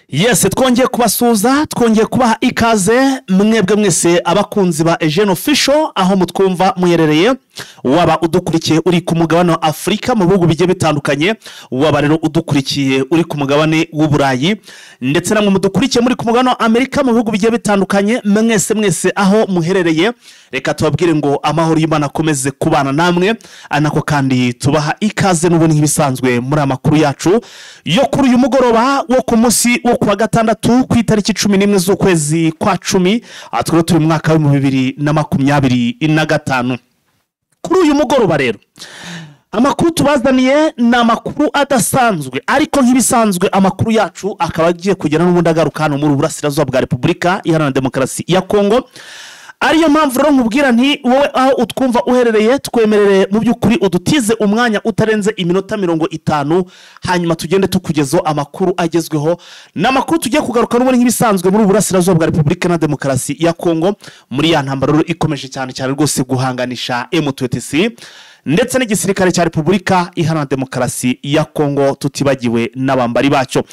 Yes, twongeye kubasuhuza, twongeye kubaha ikaze mwebwe mwese abakunzi ba Eugene Official aho mutwumva muherereye, waba udukurikiye uri ku mugabane wa Afurika mu bihugu bigiye bitandukanye, waba rero udukurikiye uri ku mugabane w'Uburayi, ndetse namwe mudukurikiye muri ku mugabane wa Amerika mu bihugu bigiye bitandukanye, mwese mwese aho muherereye, reka tubabwire ngo amahoro y'Imana akomeze kubana namwe, anako kandi tubaha ikaze n'ubundi nk'ibisanzwe muri amakuru yacu yo kuri uyu mugoroba wo ku munsi wo kuwa gatandatu ku itariki 11 z'ukwezi kwa 10, twari turi mu mwaka wa 2025. Kuri uyu mugoroba rero amakuru tubazaniye ni amakuru adasanzwe, ariko nk'ibisanzwe amakuru yacu akaba agiye kugera n'ubundi agaruka hano muri Burasirazuba bwa Repubulika Iharanira Demokarasi ya Kongo. Ariyo mpamvu rero nkubwira nti wowe aho utwumva uherereye, twemerere mu by'ukuri udutize umwanya utarenze iminota 50, hanyuma tugende tukugezaho amakuru agezweho. Ni amakuru tugiye kugaruka n'ubundi nk'ibisanzwe muri Burasirazuba bwa Repubulika na Demokarasi ya Kongo, muri ya ntambara rero ikomeje cyane cyane rwose guhanganisha M23 ndetse n'igisirikare cya Repubulika Iharanira Demokarasi ya Kongo, tutibagiwe n'abambari bacyo.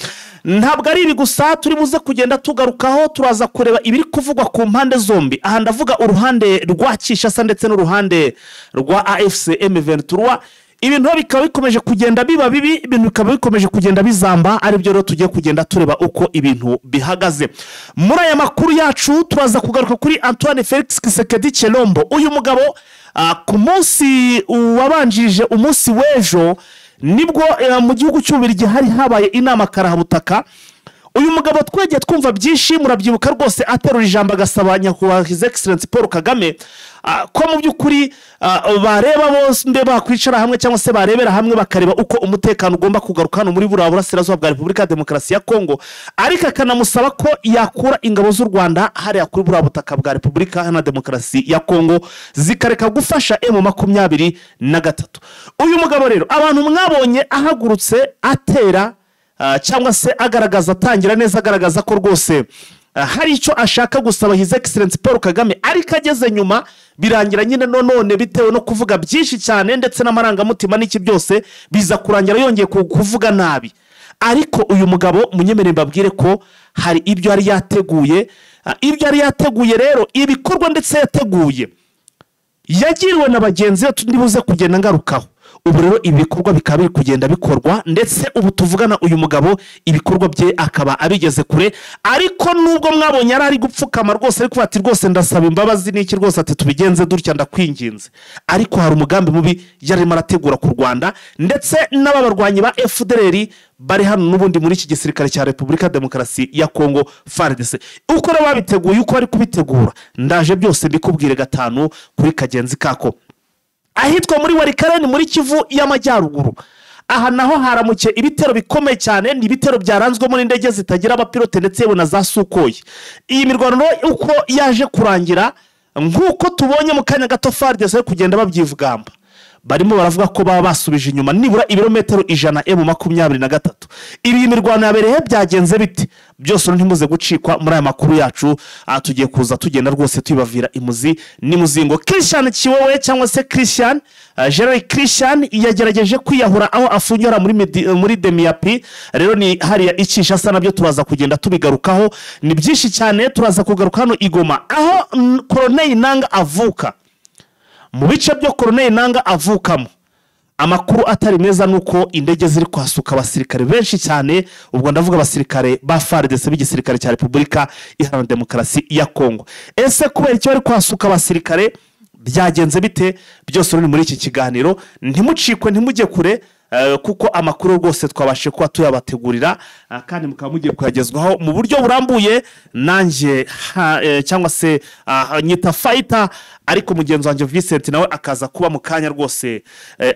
Ntabwo ari ibi gusa turi buze kugenda tugarukaho, turaza kureba ibiri kuvugwa ku mpande zombi. Aha ndavuga uruhande rwa Kinshasa ndetse n'uruhande rwa AFC M23. Ibintu bikaba bikomeje kugenda biba bibi, ibintu bikaba bikomeje kugenda bizamba, aribyo rero tugiye kugenda tureba uko ibintu bihagaze. Muri aya makuru yacu turaza kugaruka kuri Antoine Felix Tshisekedi Tshilombo. Uyu mugabo ku munsi wabanjirije umunsi w'ejo nibwo mu gihugu cy'Ububiligi hari habaye inama karahabutaka. Uyu mugabo twegeye twumva byinshi, murabyibuka rwose aterura ijambo agasaba nyakubahwa His Excellency Paul Kagame ko mu by'ukuri bareba bose mbe bakwicara hamwe cyangwa se barebera hamwe bakareba uko umutekano ugomba kugaruka hano muri buriya Burasirazuba bwa Repubulika ya Demokarasi ya Kongo, ariko akanamusaba ko yakura ingabo z'u Rwanda hariya kuri buriya butaka bwa Repubulika Iharanira Demokarasi ya Kongo zikareka gufasha M23. Uyu mugabo rero abantu mwabonye ahagurutse atera cyangwa se agaragaza, atangira neza agaragaza ko rwose hari icyo ashaka gusaba His Excellency Paul Kagame, ariko ageze nyuma birangira nyine none bitewe no kuvuga byinshi cyane ndetse n'amarangamutima n'iki byose biza kurangira yongeye kuvuga nabi. Ariko uyu mugabo munyemerere mbabwire ko hari ibyo yari yateguye, ibyo yari yateguye rero ibikorwa ndetse yateguye yagiriwe na bagenzi be ndibuze kugenda ngarukaho. Ubu rero ibikorwa bikaba biri kugenda bikorwa, ndetse ubu tuvugana uyu mugabo ibikorwa bye akaba abigeze kure. Ariko nubwo mwabonye ari gupfukama rwose, ariko ati rwose ndasaba imbabazi n'iki rwose, ati tubigenze dutya ndakwinginze, ariko hari umugambi mubi yarimo arategura ku Rwanda ndetse n'ababarwanyi ba FDLR bari hano n'ubundi muri iki gisirikare cya Repubulika Demokarasi ya Kongo FARDC. Uko rero babiteguye, uko bari kubitegura, ndaje byose mbikubwire gatanu kuri kagenzi kako. Ahitwa muri Walikale muri Kivu y'Amajyaruguru, aha naho haramuke ibitero bikomeye cyane, ni ibitero byaranzwemo n'indege zitagira abapilote ndetse na za Sukhoi. Iyi mirwano uko yaje kurangira nk'uko tubonye mu kanya gato FARDC bari kugenda babyivugamba, barimo baravuga ko baba basubije inyuma nibura ibirometero 100 M23. Ibi mirwano yabereye byagenze bite? Byose ntimuze gucikwa muri aya makuru yacu, tugiye kuza tugenda rwose tuyibavira imuzi n'imuzingo. Christian Kiwewe cyangwa se Christian Gerard Christian yagerageje kwiyahura aho afungira muri Demiapi, rero ni hariya Kinshasa, nabyo turaza kugenda tubigarukaho, ni byinshi cyane. Turaza kugaruka hano Igoma aho Corneille Nangaa avuka, mu bice byo Corneille Nangaa avukamo. Amakuru atari meza nuko indege ziri kwasuka abasirikare benshi cyane, ubwo ndavuga abasirikare ba FARDC b'igisirikare cya Repubulika Iharanira Demokarasi ya Kongo. Ese kubera icyo bari kwasuka abasirikare byagenze bite? Byose ni muri iki kiganiro, ntimucikwe ntimujye kure, kuko amakuru rwose twabashe kuba tuyabategurira, kandi mukaba mugiye kuyagezwaho mu buryo burambuye. Nanjye cyangwa se nyita fighter, ariko mugenzi wanjye Vincent nawe akaza kuba mu kanya rwose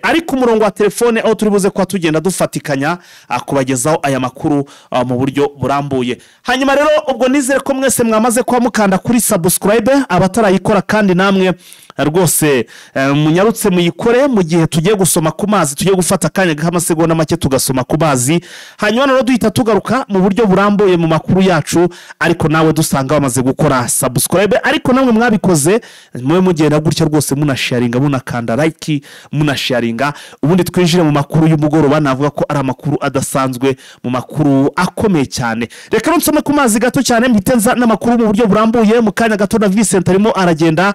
ariko umurongo wa telefone aho turi buze kuba tugenda dufatikanya kubagezaho aya makuru mu buryo burambuye. Hanyuma rero ubwo nizere ko mwese mwamaze kuba mukanda kuri subscribe, abatarayikora kandi namwe rwose munyarutse muyikore mu gihe tugiye gusoma ku mazi, tugiye gufata kanya k'amasegonda make tugasoma ku mazi, hanyuma rero duhita tugaruka mu buryo burambuye mu makuru yacu, ariko nawe dusanga bamaze gukora subscribe, ariko namwe mwabikoze mwe mugenda gutya rwose munasharinga, munakanda like, munasharinga, ubundi twinjire mu makuru y'umugoroba. Navuga ko ari amakuru adasanzwe, mu makuru akomeye cyane. Reka nsome ku mazi gato cyane mpitenza n'amakuru mu buryo burambuye mu kanya gato. Na Vincent arimo aragenda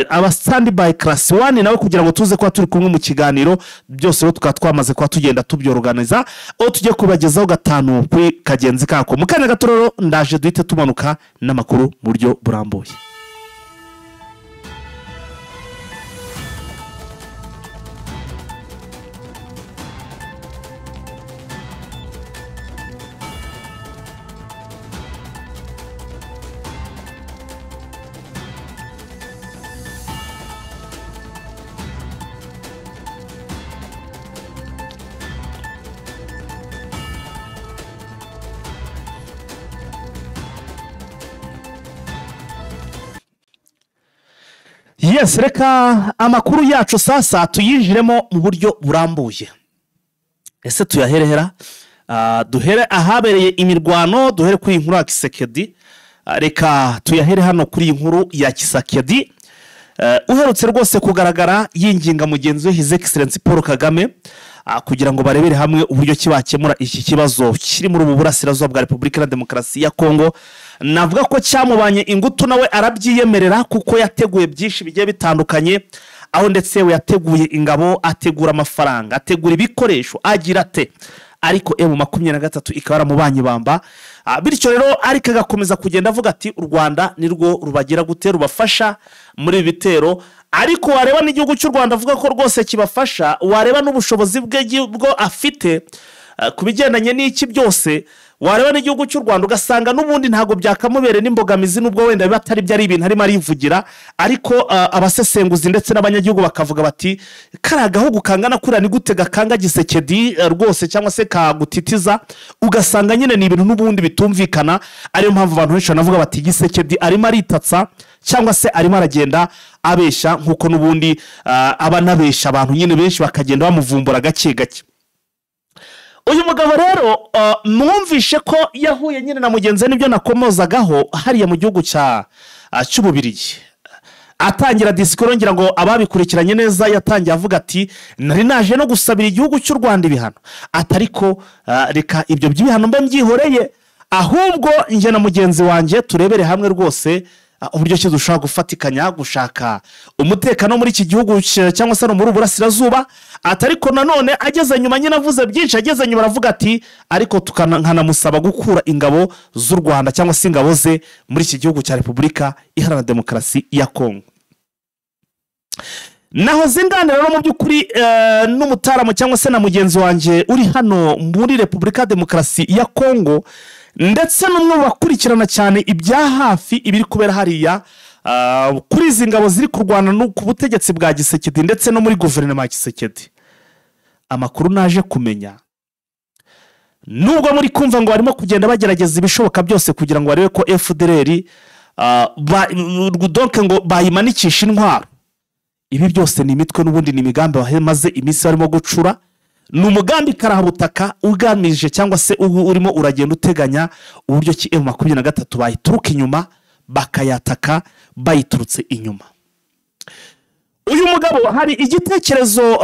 aba stand by class 1 nawe kugira ngo tuze kuba turi kumwe mu kiganiro byose, rero tukaba twamaze kuba tugenda tubyorganiza aho tugiye kubagezaho gatanu kuri kagenzi kako. Mu kanya gato rero ndaje duhite tumanuka n'amakuru mu buryo burambuye. Yes, reka amakuru yacu sasa tuyinjiremo mu buryo burambuye. Ese tuyaherehera? Duhere ahabereye imirwano, duhere kuri inkuru ya Kisekedi. Reka tuyahere hano kuri inkuru ya Kisekedi. Uherutse rwose kugaragara yinginga mugenzi we His Excellency Paul Kagame kugira ngo barebere hamwe uburyo kibakemura iki kibazo kiri muri ubu burasirazuba bwa Repubulika ya Demokarasi ya Kongo. Navuga ko cyamubanye ingutu, nawe arabyiyemerera kuko yateguye byinshi bigiye bitandukanye, aho ndetse we yateguye ingabo, ategura amafaranga, ategura ibikoresho, agira ate, ariko M23 ikaba yaramubanye bamba. Bityo rero ariko agakomeza kugenda avuga ati u Rwanda nirwo rubagira gute, rubafasha muri bitero, ariko wareba n'igihugu cy'u Rwanda avuga ko rwose kibafasha, wareba n'ubushobozi bwe bwo afite kubigendanye n'iki byose, wareba n'igihugu cy'u Rwanda ugasanga n'ubundi ntago byakamubere n'imbogamizi, nubwo wenda biba atari byari ibintu arimo arivugira, ariko abasesenguzi ndetse n'abanyagihugu bakavuga bati kari agahugu kangana kuriya ni gute gakanga Gisekedi rwose cyangwa se kagutitiza, ugasanga nyine ni ibintu n'ubundi bitumvikana. Ariyo mpamvu abantu benshi banavuga bati Gisekedi arimo aritatsa cyangwa se arimo aragenda abesha, nkuko n'ubundi aba anabesha abantu nyine benshi bakagenda bamuvumbura gake gake. Uyu mugabo rero mwumvishe ko yahuye nyine na mugenzi nibyo nakomozagaho hariya mu gihugu cya cy'Ububirigi. Atangira disikoro ngira ngo ababikurikiranye neza, yatangiye avuga ati nari naje no gusabira igihugu cy'u Rwanda ibihano, atariko reka ibyo by'ibihano mbe mbyihoreye, ahubwo njye na mugenzi wanjye turebere hamwe rwose uburyo ki dushobora gufatikanya gushaka umutekano muri iki gihugu cyangwa se no muri burasirazuba. Atariko nanone ageze nyuma nyine avuze byinshi, ageze nyuma aravuga ati ariko tukanamusaba gukura ingabo z'u Rwanda cyangwa se ingabo ze muri iki gihugu cya Repubulika Iharanira Demokarasi ya Kongo. Naho zinganira rero mu by'ukuri n'umutaramo cyangwa se na mugenzi wanjye uri hano muri Repubulika Demokarasi ya Kongo, ndetse n'umwe bakurikirana cyane ibya hafi ibiri kubera hariya kuri izi ngabo ziri kurwana no ku butegetsi bwa Gisekedi ndetse no muri guverinoma ya Gisekedi. Amakuru naje kumenya, nubwo muri kumva ngo barimo kugenda bagerageza ibishoboka byose kugira ngo barebe ko FDLR donc ngo bayimanikisha intwaro, ibi byose ni imitwe n'ubundi ni imigambi bahemaze iminsi barimo gucura, ni umugambi karahabutaka ugamije cyangwa se urimo uragenda uteganya uburyo ki M23 bayituruka inyuma bakayataka bayiturutse inyuma. Uyu mugabo hari igitekerezo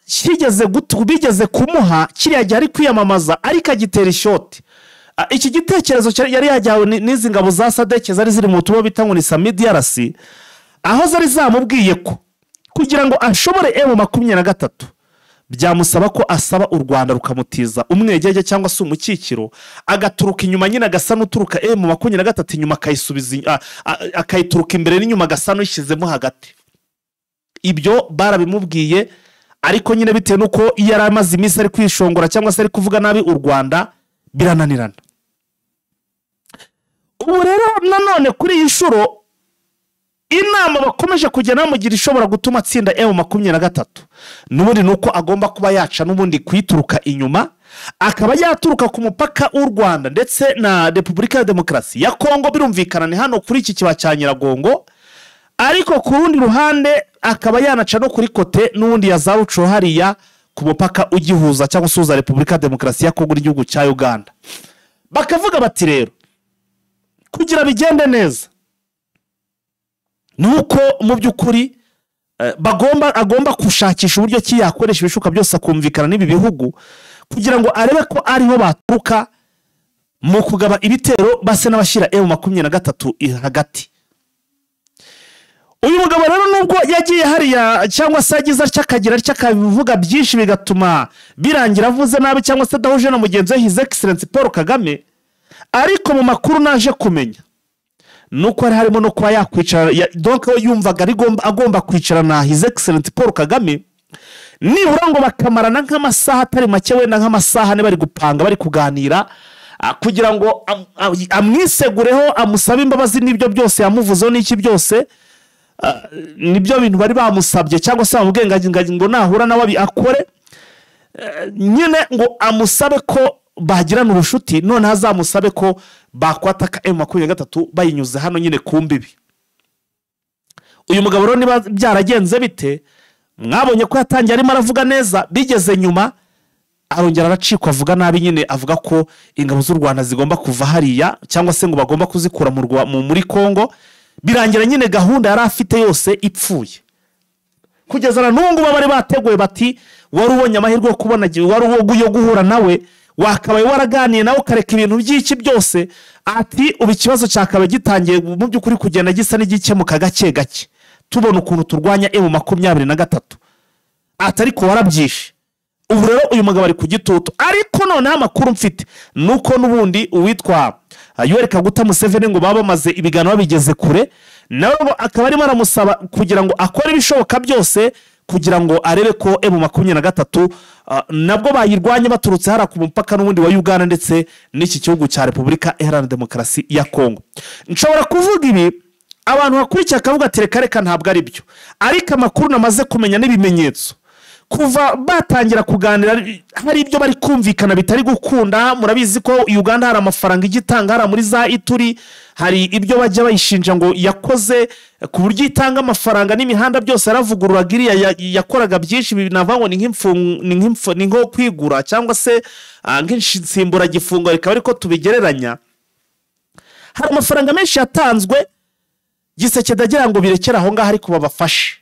kigeze bigeze kumuha kiriya gihe ari kwiyamamaza, ariko agitera ishoti. Iki gitekerezo yari yajyawe n'izi ngabo za SADC zari ziri mu butumwa bita ngo ni SAMIDRC, aho zari zamubwiye ko kugira ngo ashobore M23 byamusaba ko asaba u Rwanda rukamutiza umwegege cyangwa se umukikiro, agaturuka inyuma nyine agasa n'uturuka M23 inyuma akayisubiza, akayituruka imbere n'inyuma agasa n'ushyizemo hagati. Ibyo barabimubwiye, ariko nyine bitewe nuko iyo yari amaze iminsi ari kwishongora cyangwa se ari kuvuga nabi u Rwanda birananirana. Ubu rero nanone kuri iyi nshuro inama bakomeje kugenda bamugira ishobora gutuma atsinda M23 n'ubundi nuko agomba kuba yaca n'ubundi kuyituruka inyuma, akaba yaturuka ku mupaka w'u Rwanda ndetse na Repubulika ya Demokarasi ya Kongo, birumvikana ni hano kuri iki kiba cya Nyiragongo, ariko ku rundi ruhande akaba yanaca no kuri kote n'ubundi ya za Ruco hariya ku mupaka ugihuza cyangwa usuhuza Repubulika Demokarasi ya Kongo n'igihugu cya Uganda. Bakavuga bati rero kugira bigende neza nuko mu by'ukuri agomba gushakisha uburyo ki yakoresha ibishuka byose akumvikana n'ibi bihugu kugira ngo arebe ko ariho baturuka mu kugaba ibitero base n'abashyira M23 hagati. Uyu mugabo rero nubwo yagiye hariya cyangwa se yagize atya akagira atya akabivuga byinshi bigatuma birangira avuze nabi cyangwa se adahuje na mugenzi we His Excellency Paul Kagame, ariko mu makuru naje kumenya nuko hari harimo no kuba yakwicara, donc we yumvaga agomba kwicara na His Excellency Paul Kagame nibura ngo bakamarana nk'amasaha atari make, wenda nk'amasaha ane bari gupanga bari kuganira, kugira ngo amwisegureho amusabe imbabazi n'ibyo byose yamuvuzeho n'iki byose, nibyo bintu bari bamusabye cyangwa se bamubwiye ngo nahura nawe akore nyine ngo amusabe ko bagirana ubushuti, none azamusabe ko bakwataka M23 bayinyuze hano nyine ku mbibi. Uyu mugabo rero niba byaragenze bite, mwabonye ko yatangiye arimo aravuga neza, bigeze nyuma arongera aracikwa avuga nabi nyine, avuga ko ingabo z'u Rwanda zigomba kuva hariya cyangwa se ngo bagomba kuzikura muri Kongo. Birangira nyine gahunda yari afite yose ipfuye. Kugeza na n'ubu ngubu bari bateguye bati wari ubonye amahirwe yo kubona, wari uwo guhura nawe, wakabaye waraganiye nawe ukareka ibintu by'iki byose, ati ubu ikibazo cyakabaye gitangiye mu by'ukuri kugenda gisa n'igikemuka gake gake, tubona ukuntu turwanya M23, ati ariko warabyishe. Ubu rero uyu mugabo ari ku gitutu. Ariko noneho amakuru mfite nuko n'ubundi uwitwa Yoweri Kaguta Museveni ngo baba bamaze ibiganiro babigeze kure, nawe akaba arimo aramusaba kugira ngo akore ibishoboka byose kugira ngo arebe ko M23 nabwo bayirwanye baturutse hara ku mupaka n'ubundi wa Uganda ndetse n'iki gihugu cya Repubulika Iharanira Demokarasi ya Kongo. Nshobora kuvuga ibi abantu bakurikiye akavuga ati reka reka ntabwo ari byo, ariko amakuru namaze kumenya n'ibimenyetso kuva batangira kuganira hari ibyo bari kumvikana bitari gukunda. Murabizi ko Uganda hari amafaranga igitanga hari muri za Ituri, hari ibyo bajya bayishinja ngo yakoze ku buryo itanga amafaranga n'imihanda byose yaravugururaga, iriya yakoraga byinshi binavuga ngo ni nko kwigura cyangwa se nk'insimburagifungo, rikaba ariko tubigereranya. Hari amafaranga menshi yatanzwe Gisekedi agira ngo birekere aho ngaho ariko babafashe.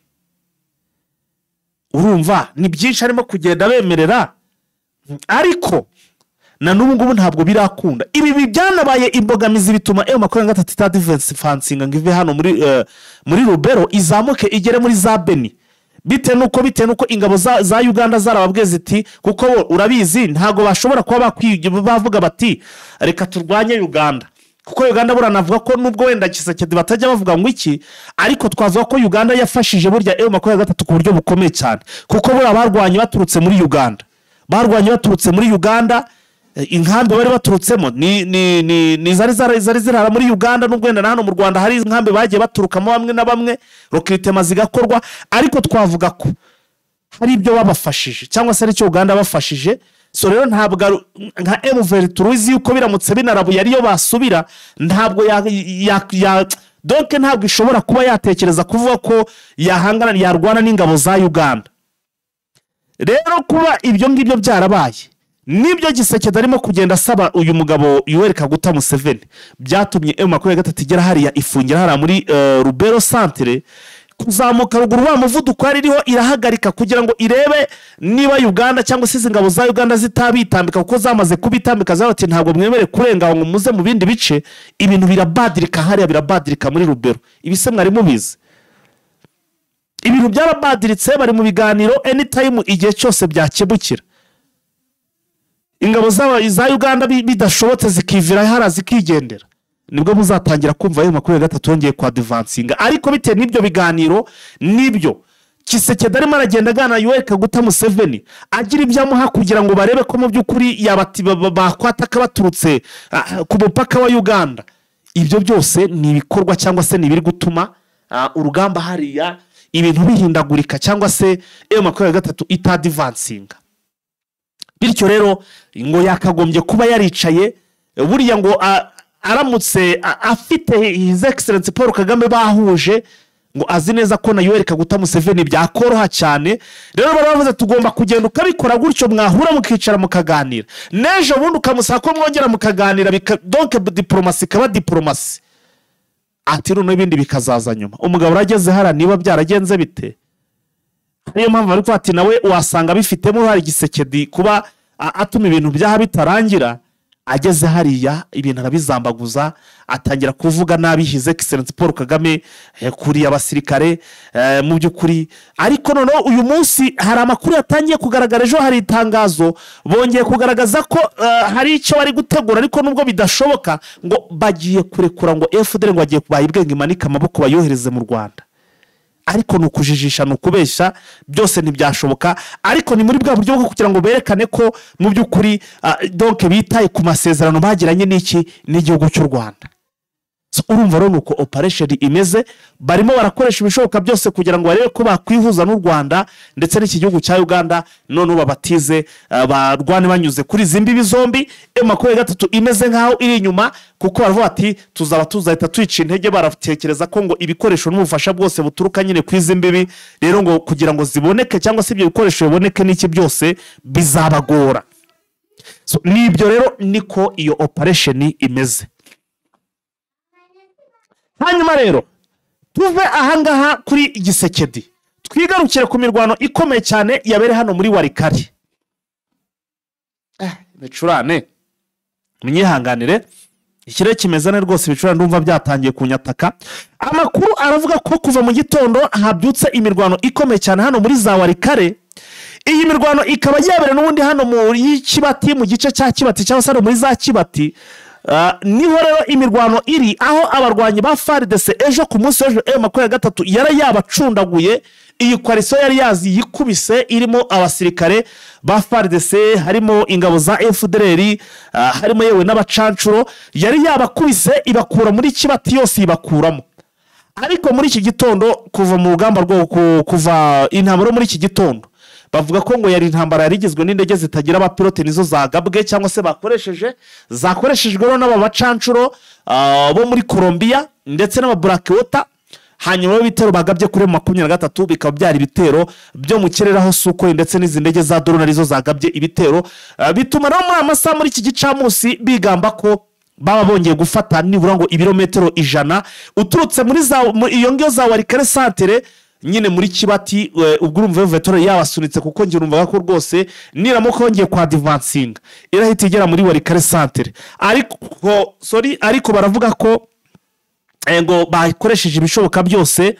Urumva ni byinshi arimo kugenda bemerera, ariko na n'ubu ngubu ntabwo birakunda. Ibi byanabaye imbogamizi bituma M23 itadivansinga ngo ive hano muri Rubero izamuke igere muri za Beni, bitewe nuko ingabo za Uganda zarababwiye ziti, kuko urabizi ntabwo bashobora kuba bavuga bati reka turwanye Uganda, kuko Uganda buranavuga ko nubwo wenda Tshisekedi batajya bavuga ngo iki, ariko twavuga ko Uganda yafashije burya M23 ku buryo bukomeye cyane, kuko buriya barwanye baturutse muri Uganda, inkambi bari baturutsemo ni zari zirara muri Uganda, nubwo wenda na hano mu Rwanda hari inkambi bagiye baturukamo bamwe na bamwe, recruitment zigakorwa, ariko twavuga ko hari ibyo babafashije cyangwa se aricyo Uganda bafashije. So rero ntabwo nka M23 yuko biramutse binarabuye ariyo basubira, ntabwo donc ntabwo ishobora kuba yatekereza kuvuga ko yahangana yarwana n'ingabo za Uganda. Rero kuba ibyo ngibyo byarabaye nibyo Tshisekedi arimo kugenda asaba uyu mugabo Yoweri Kaguta Museveni, byatumye M23 igera hariya ifungira hariya muri Rubero Centre, kuzamuka ruguru wa muvuduko yari iriho irahagarika kugira ngo irebe niba Uganda cyangwa se ingabo za Uganda zitabitambika, kuko zamaze kubitambika zabati ntabwo mwemere kurenga ngo muze mu bindi bice. Ibintu birabadirika hariya, birabadirika muri Rubero. Ibise mwari mubizi, ibintu byarabadiritse, bari mu biganiro anytime, igihe cyose byakemukira. Ingabo za Uganda bidashobotse zikivira hara zikigendera, nibwo muzatangira kumva ayo M23 yongeye kwa advancinga. Ariko bitewe n'ibyo biganiro nibyo Tshisekedi arimo aragenda agana Yoweri Kaguta Museveni agira ibyo amuha kugira ngo barebe ko mu by'ukuri bakwataka baturutse ku mupaka wa Uganda. Ibyo byose ni ibikorwa cyangwa se ni ibiri gutuma urugamba hariya ibintu bihindagurika cyangwa se M23 itadivancinga. Bityo rero ngo yakagombye kuba yaricaye buriya ngo aramutse afite His Excellency Paul Kagame bahuje, Ngo azi neza ko na Yoweri Kaguta Museveni byakoroha cyane. Rero baravuze tugomba kugenda ukabikora gutyo, mwahura mukicara mukaganira, n'ejo bundi ukamusaba ko mwongera mukaganira, donc diplomasi ikaba diplomasi, ati noneho ibindi bikazaza nyuma. Umugabo urageze hara niba byaragenze bite? Niyo mpamvu ariko ati nawe wasanga bifitemo uruhare Gisekedi kuba atuma ibintu byaha bitarangira. Ageze hariya ibintu arabizambaguza, atangira kuvuga nabi His Excellency Paul Kagame kuriya abasirikare mu by'ukuri. Ariko noneho uyu munsi hari amakuru yatangiye kugaragara, ejo hari itangazo bongeye kugaragaza ko hari icyo bari gutegura, ariko nubwo bidashoboka ngo bagiye kurekura ngo FDL ngo bagiye bayibwenga imanike amaboko bayohereze mu Rwanda. Ariko ni ukujijisha, ni ukubeshya, byose ntibyashoboka. Ariko ni muri bwa buryo bwo kugira ngo berekane ko mu by'ukuri donc bitaye ku masezerano bagiranye n'iki n'igihugu cy'u Rwanda. So, urumva rero nuko operation imeze, barimo barakoresha ibishoboka byose kugira ngo barebe ko bakwihuza n'u Rwanda ndetse n'iki gihugu cya Uganda, none babatize barwane banyuze kuri izi mbibi zombi. M23 imeze nkaho iri inyuma, kuko baravuga ati tuzaba tuzahita twica intege. Baratekereza ko ngo ibikoresho n'ubufasha bwose buturuka nyine ku izi mbibi, rero ngo kugira ngo ziboneke cyangwa se ibyo bikoresho biboneke n'iki byose bizabagora. So, nibyo rero niko iyo operation imeze. Hanyuma rero tuve ahangaha kuri Gisekedi, twigarukire ku mirwano ikomeye cyane yabere hano muri Walikale. Ibicurane munyihanganire, ikirere kimeze neza rwose, ibicurane ndumva byatangiye kunyataka. Amakuru aravuga ko kuva mu gitondo habyutse imirwano ikomeye cyane hano muri za Walikale. Iyi mirwano ikaba yabera n'ubundi hano muri Kibati, mu gice cya Kibati cyangwa se hano muri za Kibati. Niho rero imirwano iri, aho abarwanyi ba FARDC ejo ku munsi w'ejo M23 yari yabacundaguye. Iyi coalition yari yazi yikubise, irimo abasirikare ba FARDC, harimo ingabo za FDLR, harimo yewe n'abacancuro, yari yabakubise ibakura muri Kibati yose ibakuramo. Ariko muri iki gitondo kuva mu rugamba rwo kuva intambara muri iki gitondo, bavuga ko ngo yari intambara yarigizwe n'indege zitagira abapilote, nizo zagabwe cyangwa se bakoresheje, zakoreshejwe n'aba bacancuro bo muri Colombia ndetse n'aba Blackwater. Hanyuma ibitero bagabye kuri 23 bikaba byari ibitero byo mu kirere, aho Sukhoi ndetse n'izi ndege za drone arizo zagabye ibitero, bituma rero muri amasaha muri iki gicamunsi bigamba ko baba bongeye gufata nibura ngo ibirometero 100 uturutse muri za iyo ngiyo za Walikale centre nyine muri Kibati. Ubwo urumva vetore yabasunitse, kuko ngira urumva ko rwose niramuka yongeye kwa advancing irahita igera muri Walikale centre. Ariko sorry, ariko baravuga ko ngo bakoresheje ibishoboka byose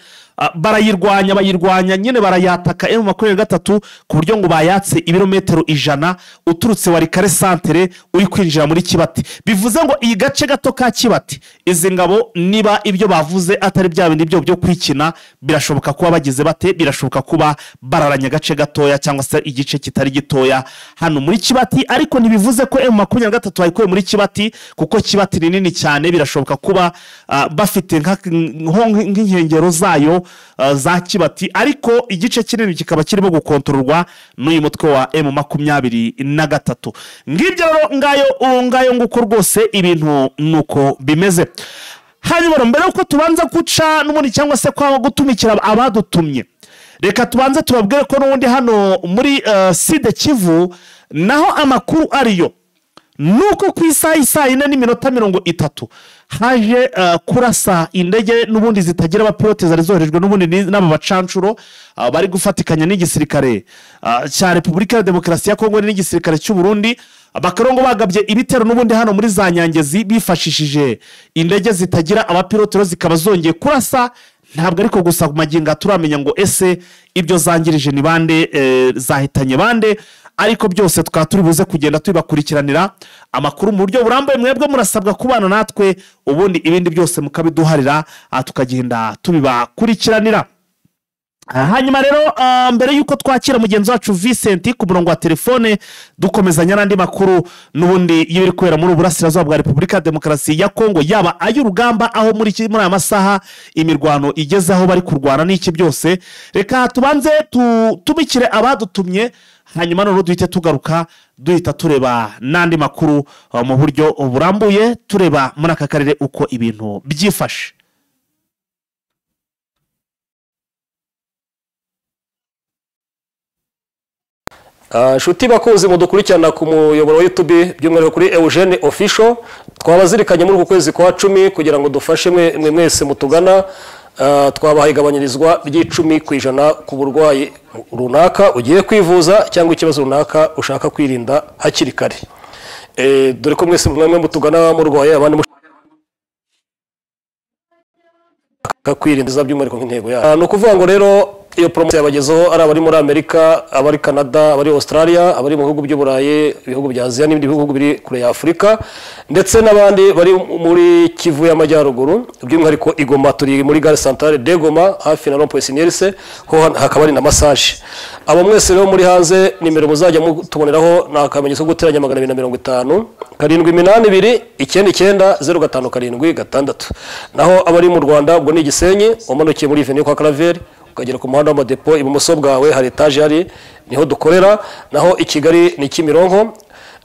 barayirwanya, bayirwanya nyine barayataka M23 ku buryo ngo bayatse ibirometero 100 uturutse Walikale centre uri kwinjira muri Kibati. Bivuze ngo iyi gace gato ka Kibati, izi ngabo niba ibyo bavuze atari bya bindi byo kwikina, birashoboka kuba bagize bate, birashoboka kuba bararanya gace gatoya cyangwa se igice kitari gitoya hano muri Kibati. Ariko ntibivuze ko M23 bayikuye muri Kibati, kuko Kibati ni nini cyane, birashoboka kuba bafite nk'inkengero zayo za Kibati, ariko igice kinini kikaba kirimo gukontororwa n'uyu mutwe wa M23. Ngibyo rero ngayo nguko rwose ibintu nuko bimeze. Hanyuma mbere uko tubanza guca n'ubundi cyangwa se kwa gutumikira abadutumye, reka tubanze tubabwire ko n'ubundi hano muri Sud Kivu naho amakuru ariyo nuko ku isaha isaa 4:30 haje kurasa indege n'ubundi zitagira abapilote zari zoherejwe n'ubundi n'aba bacancuro bari gufatikanya n'igisirikare cya Repubulika ya Demokarasi ya Kongo n'igisirikare cy'u Burundi. Bakarongo bagabye ibitero n'ubundi hano muri za Nyangezi bifashishije indege zitagira abapilote, zikaba zongeye kurasa. Ntabwo ariko gusa ku magingo turamenya ngo ese ibyo zangirije ni bande, zahitanye bande, ariko byose tukaba turi buze kugenda tubakurikiranira amakuru mu buryo burambuye. Mwebwe murasabwa kubana natwe, ubundi ibindi byose mukabiduharira, tukagenda tubibakurikiranira. Hanyuma rero mbere yuko twakira mugenzi wacu Vincent ku murongo wa telefone dukomezanya n'andi makuru n'ubundi y'ibiri kubera muri Uburasirazuba bwa Repubulika ya Demokarasi ya Kongo, yaba ay'urugamba aho muri aya masaha imirwano igeze aho bari kurwana n'iki byose, reka tubanze tumikire abadutumye, hanyuma noneho duhite tugaruka duhita tureba n'andi makuru mu buryo burambuye, tureba muri aka karere uko ibintu byifashe. Nshuti bakunzi mudukurikirana ku muyoboro wa YouTube, by'umwihariko kuri Eugene Official, twabazirikanye muri uku kwezi kwa 10 kugira ngo dufashe mwe mwese mutugana. Twabahaye igabanyirizwa ry'10% ku burwayi runaka ugiye kwivuza cyangwa ikibazo runaka ushaka kwirinda hakiri kare. Dore ko mwese mwamwe mutugana murwaye, abandi mushaka kwirinda by'umwihariko nk'intego yacu. Ni ukuvuga ngo rero iyo promotion yabagezeho ari abari muri Amerika, abari Canada, abari Australia, abari mu bihugu by'Uburayi, ibihugu bya Aziya n'ibindi bihugu biri kure ya Afurika, ndetse n'abandi bari muri Kivu y'Amajyaruguru, by'umwihariko i Goma. Turi muri gare centrale de Goma hafi na rond-point Sinierse, ho hakaba ari na massage. Abo mwese rero muri hanze, nimero muzajya mutuboneraho ni akamenyetso ko guteranya 250 782 99 05 76. Naho abari mu Rwanda ubwo ni Gisenyi, umanukiye muri Avenue kwa Claver ukagera ku muhanda w'amadepo, ibumoso bwawe hari etaje hari niho dukorera. Naho i Kigali ni Kimironko,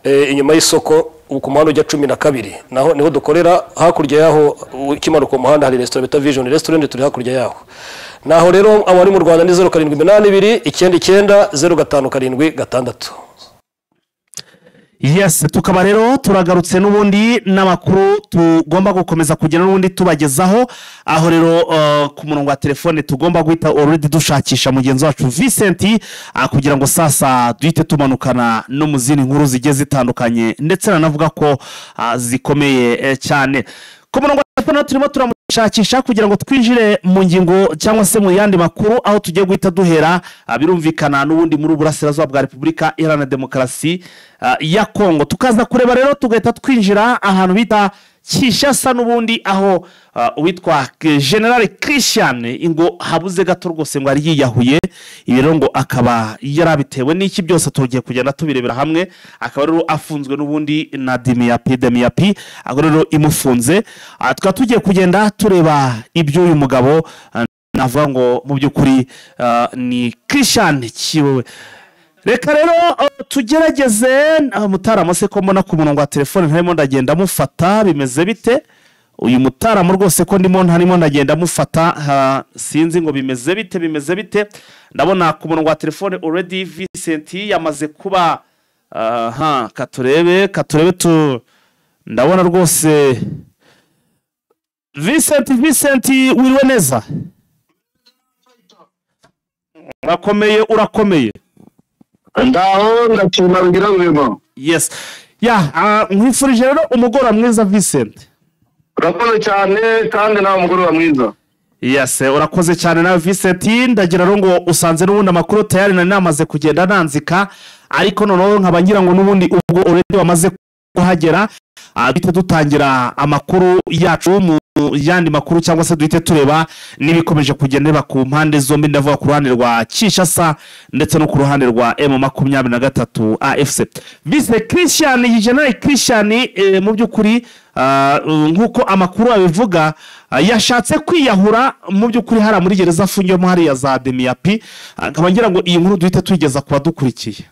inyuma y'isoko ku muhanda ujya 12 naho niho dukorera. Hakurya yaho ukimanuka ku muhanda hari restaurant bita Vision Restaurant, turi hakurya yaho. Naho rero abari mu Rwanda ni 0782 99 05 76. Yes, tukaba rero turagarutse n'ubundi n'amakuru tugomba gukomeza kugenda n'ubundi tubagezaho, aho rero ku murongo wa telefone tugomba guhita already dushakisha mugenzi wacu Vincent, kugira ngo sasa duhite tumanukana no mu zindi nkuru zigiye zitandukanye, ndetse nanavuga ko zikomeye cyane. Ku murongo wa telefone turimo turamushakisha kugira ngo twinjire mu ngingo cyangwa se mu yandi makuru, aho tugiye guhita duhera birumvikana n'ubundi muri Uburasirazuba bwa Repubulika Iharanira Demokarasi ya Kongo. Tukaza kureba rero tugahita twinjira ahantu bita Kinshasa n'ubundi, aho uwitwa General Christian ngo habuze gato rwose ngo ari yiyahuye. Ibi rero ngo akaba yarabitewe n'iki, byose tugiye kugenda tubirebera hamwe. Akaba rero afunzwe n'ubundi na Demiapi, akaba rero imufunze. Tukaba tugiye kugenda tureba ibyo uyu mugabo navuga ngo mu by'ukuri ni Christian Kiwewe. Reka rero tugerageze Mutarama se ko mbona ku murongo wa telefone ntarimo ndagenda mufata, bimeze bite? Uyu Mutarama rwose ko ndimo ntarimo ndagenda mufata, sinzi ngo bimeze bite, bimeze bite. Ndabona ku murongo wa telefone already Vincent yamaze kuba katurebe tu, ndabona rwose Vincent wiriwe neza, urakomeye. Ndaho ndashima ngira rwema. Yes. Ya, nkwifurije rero umugoroba mwiza Vincent. Urakoze cyane kandi nawe umugoroba mwiza. Yes, urakoze cyane nawe Vincent. Ndagira rero ngo usanze n'ubundi amakuru tayari nari namaze kugenda nanzika, ariko noneho nkaba ngira ngo n'ubundi ubwo already wamaze kuhagera, duhite dutangira amakuru yacu mu yandi makuru, cyangwa se duhite tureba n'ibikomeje kugendera ku mpande zombi, ndavuga ku ruhande rwa Kinshasa ndetse no ku ruhande rwa M23 AFC. Vice Christian, General Christian, mu by'ukuri nk'uko amakuru abivuga, yashatse kwiyahura mu by'ukuri hara muri gereza afungiyemo hariya za Demiapi. Nkaba ngira ngo iyi nkuru duhite tuyigeza ku badukurikiye.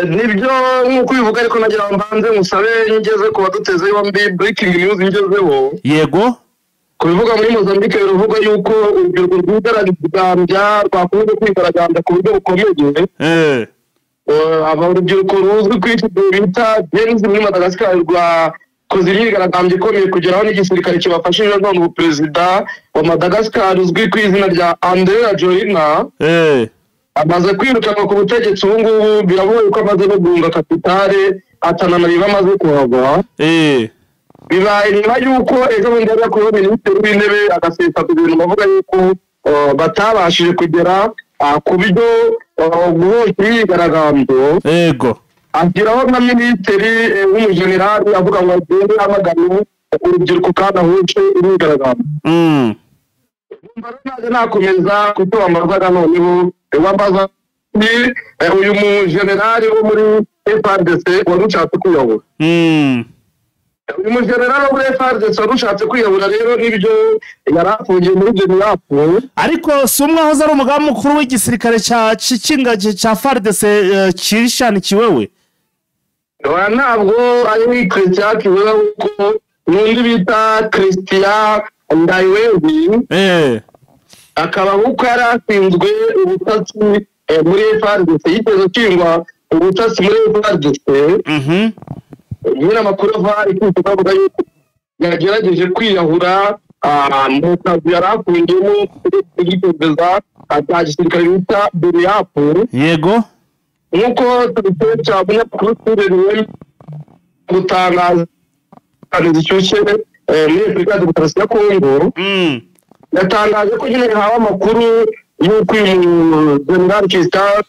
Nibyo nk'uko ubivuga, ariko nagira ngo mbanze musabe ngeze ku baduteze yombi breaking news ngezeho. Yego. Kubivuga muri Mozambique bivuga yuko urubyiruko rwigaragambya rwakunze kwigaragambya ku buryo bukomeye. Aba urubyiruko ruzwi ku isi bita Gen Z muri Madagascar rwakoze imyigaragambyo ikomeye kugeraho n'igisirikare kibafashije none ubu perezida wa Madagascar uzwi ku izina rya Andry Rajoelina amaze kwirukanwa ku butegetsi. Ubu ngubu biragoye ko amaze no guhunga kapitale, atananariba amaze kuhava. Bibaye nyuma y'uko ejo bundi yari yakuyeho minisitiri w'intebe agasesa guverinoma avuga yuko batabashije kugera ku byo guhosha imyigaragambyo. Yego. Ashyiraho na minisitiri w'umujenerali avuga ngo agende amagana urubyiruko kandi ahoshe imyigaragambyo. Nakomeza kuko wambazaga noneho wambaza ni uyu mujenerali wo muri FARDC wari ushatse kwiyahura. Uyu mujenerali wo muri FARDC wari ushatse kwiyahura rero nibyo yari afungiye muri Demiapu. Ariko si umwe wahoze ari umugaba mukuru w'igisirikare cya Kikinga cya FARDC Christian Kiwewe? Ntabwo ari Christian Kiwewe, kuko n'undi bita Christian Ndayiwezi. Akaba nk'uko yari ashinzwe ubutasi muri FARDC yigeze ashingwa ubutasi muri FARDC. Nyine amakuru ava ikintu avuga yuko yagerageje kwiyahura mu kazi yari afungiyemo igiperereza cya gisirikare bita Beriapu. Yego, nk'uko tubikesha umunyamakuru Steven gutangaza zishyushye muri Repubulika ya Demokarasi ya Kongo, yatangaje ko nyine yahawe amakuru y'uko uyu General Christian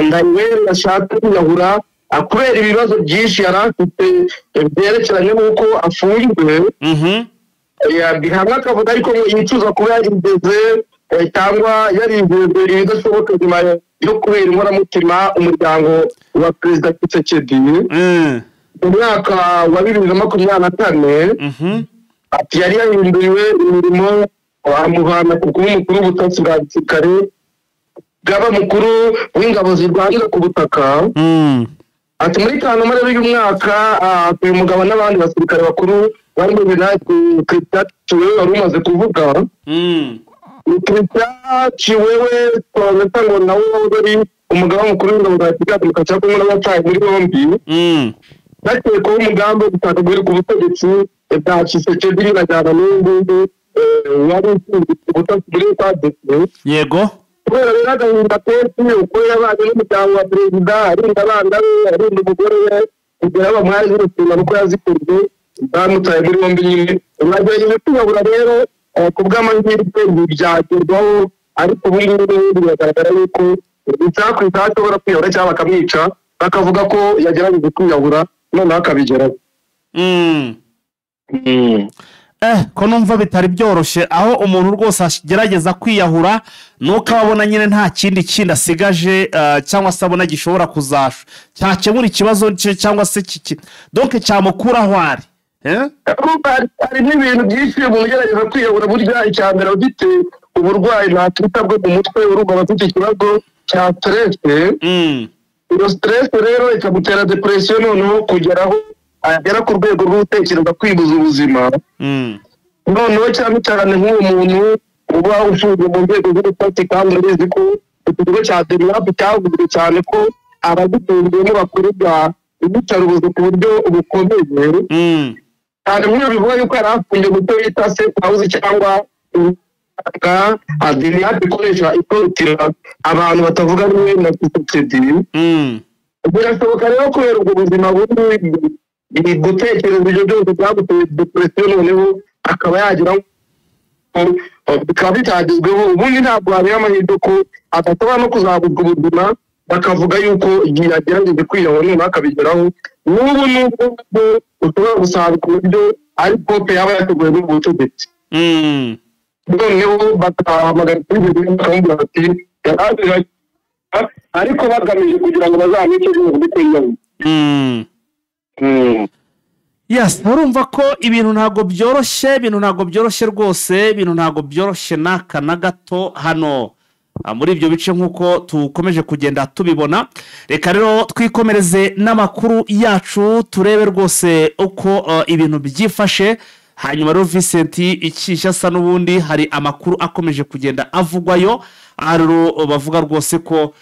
Ndayiwere yashatse kwiyahura kubera ibibazo byinshi yari afite byerekeranye n'uko afunzwe. Hamwe akavuga ariko ngo yicuza kuba yarigeze cyangwa yarigeze ibidashoboka nyuma yo kubera inkoramutima umuryango wa Perezida Tshisekedi mu mwaka wa 2024. Ati yari yahinduriwe imirimo, bamuvana ku kuba umukuru w'ubutasi bwa gisirikare bwaba mukuru w'ingabo zirwanira ku butaka. Ati muri Kanama rero uyu mwaka uyu mugabo n'abandi basirikare bakuru barimo Christian Chiwewe wari umaze kuvuga. Christian Chiwewe twabona ngo nawe wari umugaba mukuru w'ingabo za Repubulika ya Demokarasi ya Kongo n'abataye muri yombi, bakekwaho umugambi wo gushaka guhirika ubutegetsi bwa Tshisekedi binajyana n'ubu wari ushinzwe ubutasi muri FARDC. Yego, kubera rero agahinda kenshi uko yabanye n'umuryango wa perezida, arinda abana be, arinda umugore we, kugira ngo bamuhaye zino uko yazikoze, bamutaye muri yombi nyine. Bagerageje kwiyahura rero ku bw'amahirwe ntibyagerwaho, ariko ubu ngubu biragaragara yuko isaha ku isaha ashobora kwiyahura cyangwa bakamwica, bakavuga ko yagerageje kwiyahura noneho akabigeraho. Ko numva bitari byoroshye aho umuntu rwose agerageza kwiyahura nuko ababona nyine nta kindi kindi asigaje, cyangwa se abona gishobora kuzasha cyakemura ikibazo cyangwa se donc cyamukuraho ari. Hari n'ibintu byinshi umuntu ugerageza kwiyahura, burya icya mbere ufite uburwayi ntakwita bwo mu mutwe, urumva abafite ikibazo cya stress. Iyo stress rero ikamutera depression, noneho kugeraho agera ku rwego rwo gutekereza kwibuza ubuzima. Noneho cyane cyane nk'uwo muntu uba ufunzwe mu nzego z'ubutasi, kandi urabizi ko ikigo cya Deriapu cyavuzwe cyane ko abagitunzwemo bakorerwa iyicarubozo ku buryo bukomeye. Cyane nk'iyo bivuga yuko yari afungiye mu cyo bita safe house cyangwa Deriapu ikoresha itorotira abantu batavuga rumwe na Tshisekedi. Birashoboka rero kubera ubwo buzima bubi gutekereza ibyo byose byaguteye depression, noneho akaba yagira bikaba bitagezweho. Ubundi ntabwo habera amahirwe ko adashobora no kuzabuzwa ubuzima, bakavuga yuko igihe yagerageje kwiyahura noneho akabigeraho. N'ubu nubwo ushobora gusanga ku buryo ari kope yaba yateguwe n'ubu butegetsi, noneho bakahamagara kuri buri bakamubwira bati yaraje, ariko bagamije kugira ngo bazamwice mu kwiyahura. Yes, urumva ko ibintu ntabwo byoroshye, ibintu ntabwo byoroshye rwose, ibintu ntabwo byoroshye n'aka na gato hano muri ibyo bice nk'uko tukomeje kugenda tubibona. Reka rero twikomereze n'amakuru yacu turebe rwose uko ibintu byifashe. Hanyuma rero Vincent Kinshasa n'ubundi hari amakuru akomeje kugenda avugwayo, rero bavuga rwose ko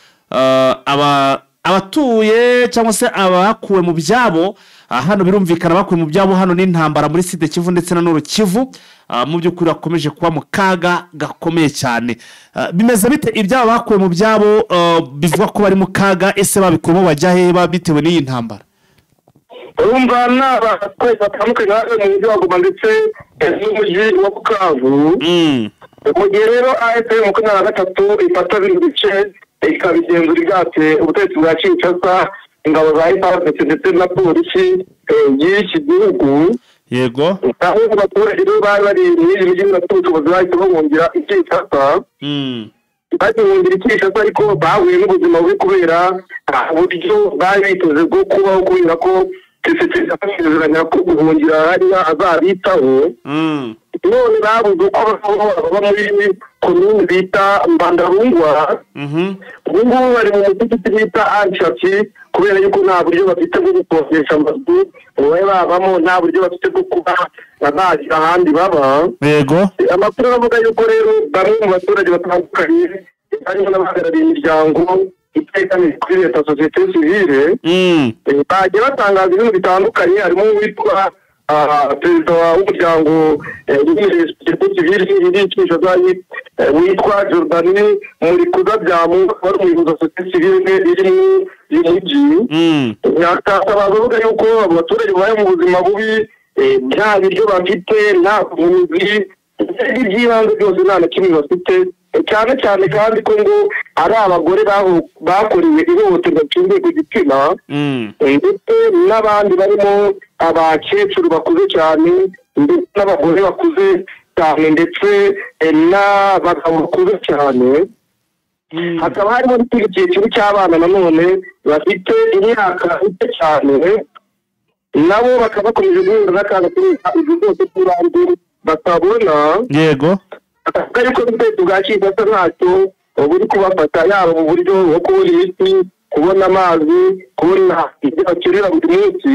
abatuye cyangwa se abakuwe mu byabo hano, birumvikana bakuwe mu byabo hano n'intambara muri Sud Kivu ndetse na Nord Kivu, mu by'ukuri bakomeje kuba mu kaga gakomeye cyane. Bimeze bite ibyabo bakuwe mu byabo bivuga ko bari mu kaga? Ese babikuyemo bajya he bitewe n'iyi ntambara? Urumva n'abaturage batandukanye mu mujyi wa Goma ndetse n'umujyi wa Bukavu. Mu gihe rero AFC 23 ifata bino bice ikabigenzura ibyatse ubutegetsi bwa Kinshasa, ingabo za FARDC ndetse na polisi y'iki gihugu. Yego, aho abaturage rero bari bari muri iyi mijyi bafite ubushobozi bahise bahungira i Kinshasa. Bahungira i Kinshasa ariko bahuye n'ubuzima bubi kubera uburyo bari biteze bwo kubaho, kubera ko Tshisekedi asezeranya ko guhungira hariya azabitaho. None babuze uko baba muri komini bita Mbandarungwa. Ubu ngubu bari mu mudugudu bita Anshafi, kubera yuko nta buryo bafite bwo gukodesha amazu ngo babe babamo, nta buryo bafite bwo kuba bagira ahandi baba. Yego, amakuru avuga yuko rero bamwe mu baturage batandukanye harimo n'abahagarariye imiryango itegamiye kuri leta, société civile, bagiye batangaza ibintu bitandukanye. Harimo uwitwa perezida w'umuryango société civile iri Kinshasa witwa Jordani Murikuza Byamu, wari umuyobozi wa société civile iri mu mujyi. Yatabaza avuga yuko abo baturage babaye mu buzima bubi, nta biryo bafite, nta buvuzi, iby'ibanze byose nta na kimwe bafite, cyane cyane kandi ko ngo ari abagore bakorewe ihohoterwa rishingiye ku gitsina, ndetse n'abandi barimo abakecuru bakuze cyane, ndetse n'abagore bakuze cyane, ndetse n'abagabo bakuze cyane. Hakaba harimo n'ikindi cyiciro cy'abana nanone bafite imyaka mike cyane, nabo bakaba bakomeje guhura n'akaga kubera ibyo byose by'ibanze batabona. Akavuga yuko ubutegetsi bwa Kinshasa ntacyo buri kubafata, yaba mu buryo bwo kubona imiti, kubona amazi, kubona ibyo bakenera buri munsi.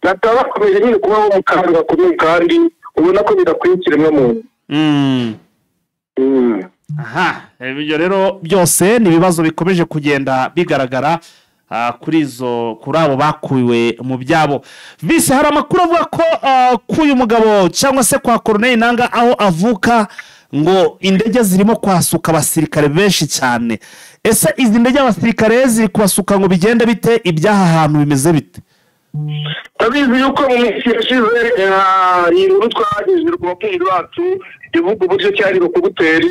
Bakaba bakomeje nyine kubaho mu kaga gakomeye, kandi ubona ko bidakwiye ikiremwamuntu. Aha, ibyo rero byose ni ibibazo bikomeje kugenda bigaragara kuri izo, kuri abo bakuwe mu byabo. Bise hari amakuru avuga ko k'uyu mugabo cyangwa se kwa Corneille Nanga aho avuka ngo indege zirimo kwasuka abasirikare benshi cyane. Ese izi ndege abasirikare ziri kubasuka ngo bigende bite? Ibyaha hantu bimeze bite? Urabizi yuko mu minsi yashize iyi nkuru twagejeje ku bakunzi bacu ivuga uburyo cyari helicopter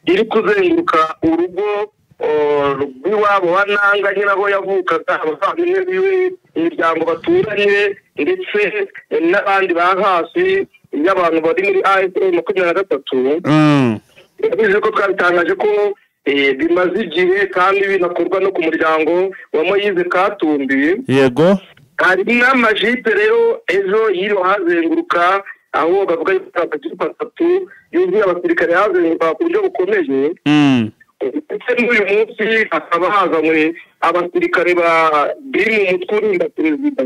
iri kuzenguruka urugo rw'iwabo wa Nanga nyine aho yavukaga, abavandimwe biwe, imiryango baturanye, ndetse n'abandi ba hasi y'abantu bari muri AFC 23. Urabizi ko twabitangaje ko bimaze igihe kandi binakorwa no ku muryango wa Moyize Katumbi. Hari n'amajipe rero ejo yiriwe hazenguruka, aho bavuga yuko amajipe atatu yuzuye abasirikare hazenguruka ku buryo bukomeye. Ndetse n'uyu munsi hakaba hazanywe abasirikare biri mu mutwe urinda perezida.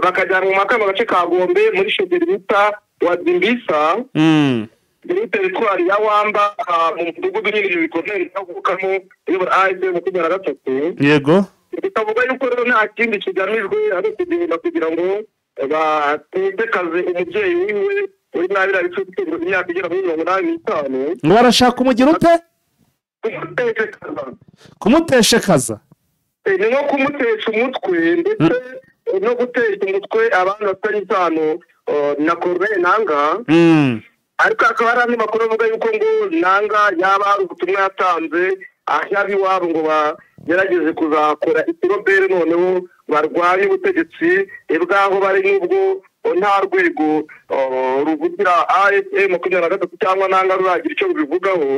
Bakajyanwa mu kano gace ka Gombe muri chefferie bita Wazimbisa, muri teritwari ya Wamba, mu mudugudu nyine bikomeye avukamo uyobora AFC 23. Bikavuga yuko rero nta kindi kigamijwe ari ukugenda kugira ngo batekaze umubyeyi wiwe uri nabi ufite imyaka igera muri 85. Ngo barashaka umugira ute? Kumuteshekaza. Kumuteshekaza. Ni nko kumutesha umutwe, ndetse no gutesha umutwe abandi bafitanye isano na Corneille Nanga. Ariko hakaba hari andi makuru avuga yuko ngo Nanga yaba hari ubutumwa yatanze aho ab'iwabo ngo bagerageze kuzakora ikirobere, noneho barwanye ubutegetsi bw'aho bari, n'ubwo nta rwego ruvugira AFC 23 cyangwa Nanga ruragira icyo rubivugaho.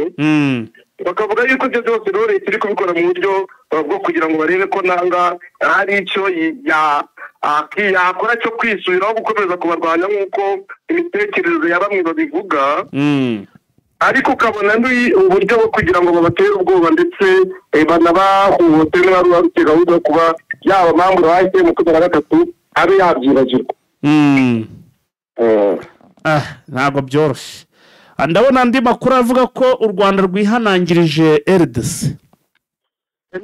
Bakavuga yuko ibyo byose rero leta iri kubikora mu buryo bwo kugira ngo barebe ko Nanga hari icyo yakora cyo kwisubiraho gukomeza kubarwanya nk'uko imitekerereze ya bamwe babivuga. Ariko ukabona ni uburyo bwo kugira ngo babatere ubwoba, ndetse banabahohotere niba bafite gahunda yo kuba yaba mpamvu AFC 23 abe yabyibagirwa. Ntabwo byoroshye. Ndabona andi makuru avuga ko u Rwanda rwihanangirije RDC.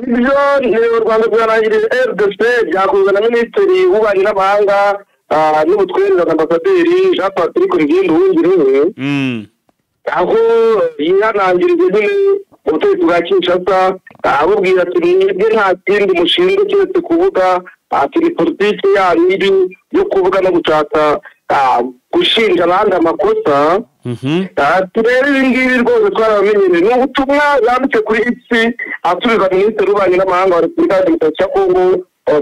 Nibyo, ni u Rwanda rwihanangirije RDC, byakozwe na Minisitiri w'Ububanyi n'Amahanga n'Ubutwererane, Ambasaderi Jean Patrick Olivier Nduhungirehe, aho yihanangirije nyine ubutegetsi bwa Kinshasa, abubwira ati: "Mwebwe nta kindi mushinzwe keretse kuvuga," ati: "Ni politiki yanyu iri yo kuvuga no gushaka gushinja abandi amakosa." Ati: "Rero ibi ngibi rwose twarabamenyereye." Ni ubutumwa yanditse kuri X asubiza Minisitiri w'Ububanyi n'Amahanga wa Repubulika ya Demokarasi ya Kongo,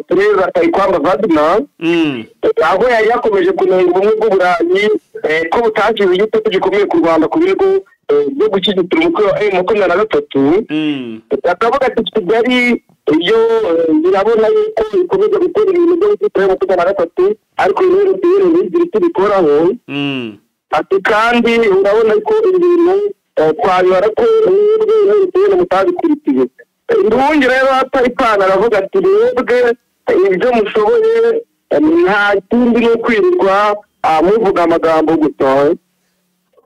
Perezida Kayikwamba Wagner, aho yari yakomeje kunenga Ubumwe bw'Uburayi ko butashyize igitutu gikomeye ku Rwanda ku birego byo gushyigikira umutwe wa M23. Akavuga ati: "Kigali iyo irabona yuko ikomeza gukora ibintu byo gushyigikira M23, ariko rero ntibigire icyo ibikoraho." Ati: "Kandi urabona ko ibintu twabibara ko mwebwe mutabikurikiye." Nduhungi rero atari aravuga ati: "Mwebwe ibyo mushoboye nta kindi ni ukwirirwa muvuga amagambo gusa."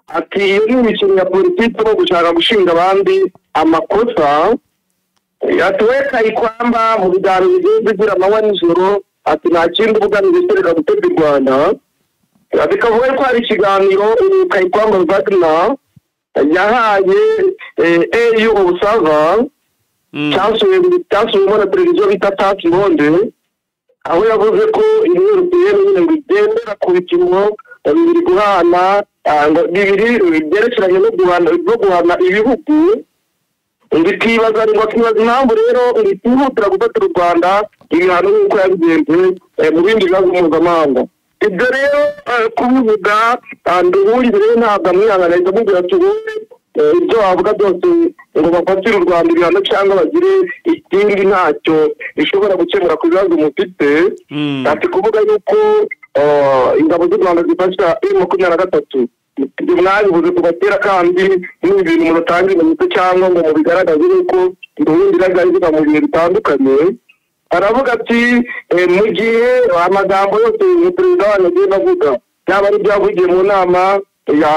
Ati: "Iyo ni imikino ya politiki no gushaka gushinga abandi amakosa." Ati we Kayikwamba mu biganiro bigiye bigira amanywa nijoro, ati nta kindi ubugamije kereka gutega u Rwanda. Bikavuga ko hari ikiganiro Kayikwamba Wagner yahaye AU Observer cyasuwemo na televiziyo bita Tati Monde, aho yavuze ko Union nyine ngo igendera ku bipimo bibiri guhana bibiri byerekeranye no guhana ibihugu. Bikibaza ngo akibaza impamvu rero ngo itihutira gufatira u Rwanda ibihano nk'uko yabigenze mu bindi bibazo mpuzamahanga. Ibyo rero kubivuga Nduhungirehe rero ntabwo amwihangana, ahita amubwira ati wowe ibyo wavuga byose ngo bafatire u Rwanda ibihano cyangwa bagire ikindi ntacyo bishobora gukemura ku bibazo mufite. Ati kuvuga yuko ingabo z'u Rwanda zifasha M23 ibyo mwabivuze kuva kera, kandi ni ibintu mudatanga ibimenyetso cyangwa ngo mubigaragaze yuko Nduhungirehe abivuga mu bihe bitandukanye. Aravuga ati mu gihe amagambo yose perezida wanyu agenda avuga, yaba ari ibyavugiye mu nama ya